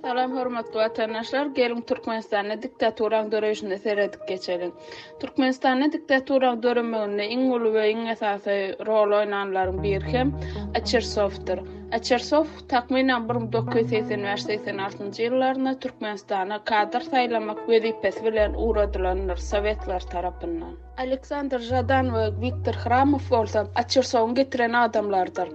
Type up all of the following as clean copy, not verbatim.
Salam hormatly watandaşlar, geliň Türkmenistanda diktaturaň döreýşine seredip geçeliň. Türkmenistanda diktaturaň döremeginde iň uly we iň esasy rol oýnanlaryň biri hem Açersowdyr. Açersow takmynan 1985-86-njy ýyllarynda Türkmenistana kadr saýlamak wezipesi bilen ugradylandyr sowetler tarapyndan. Aleksandr Žadan we Wiktor Hramow bolsa Açersowyň getiren adamlarydyr.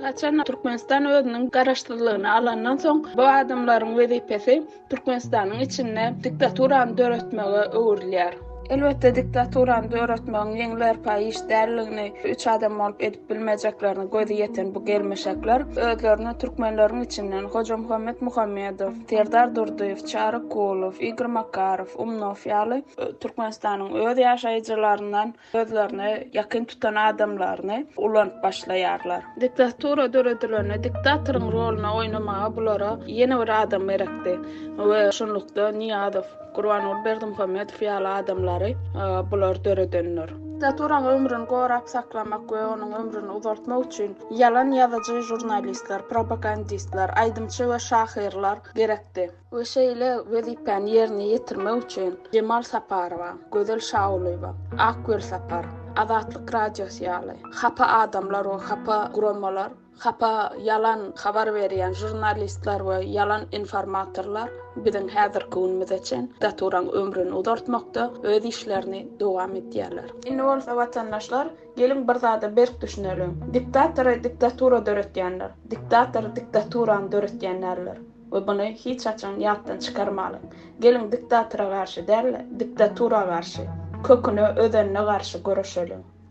Haçan Türkmenistan özüniň garaşsyzlygyny alandan soň bu adamlaryň wezipesi Türkmenistanyň içinde diktaturany döretmege öwrülýär. Elbetde diktaturany döretmegiň ýeňil-ýerpaý iş däldigini, üç adam bolup edip bilmejeklerine gözi ýeten bu gelmişekler özlerine türkmenleriň içinden Hojamuhammet Muhammedow, Serdar Durdyýew, Çary Kulow, Igor Makarow, Umnow ýaly Türkmenistanyň öz ýaşaýjylaryndan özlerine ýakyn tutan adamlaryny ulanyp başlaýarlar. Diktatura döredilende diktatoryň roluny oýnamaga bulara ýene bir adam gerekdi we şunlukda Nyýazow, Gurbanguly Berdimuhamedow ýaly adamlary bular döredendir. Diktaturanyň ömrüni gorap saklamak we onuň ömrüni uzaltmak üçin ýalan ýazyjy žurnalistler, propagandistler, aýdymçy we şahyrlar gerekdi. We şeýle wezipäni ýerine ýetirmek üçin Jemal Saparowa, Gözel Şagulyýewa, Ak Welsapar, Azatlyk Radiosy ýaly hapa adamlar we hapa guramalar, hapa ýalan habar berýän žurnalistler we ýalan informatorlar biziň häzirki günümize çen diktaturaň ömrüni uzaltmakda öz işlerini dowam edýärler. Indi bolsa watandaşlar geliň bir zada berk düşüneliň. Diktatory diktatura döretýänler, diktator diktaturany döretýän däldir. We buny hiç haçan ýatdan çykarmalyň. Geliň diktatora garşy däl-de, diktatura garşy, köküne, özenine garşy göreşeliň.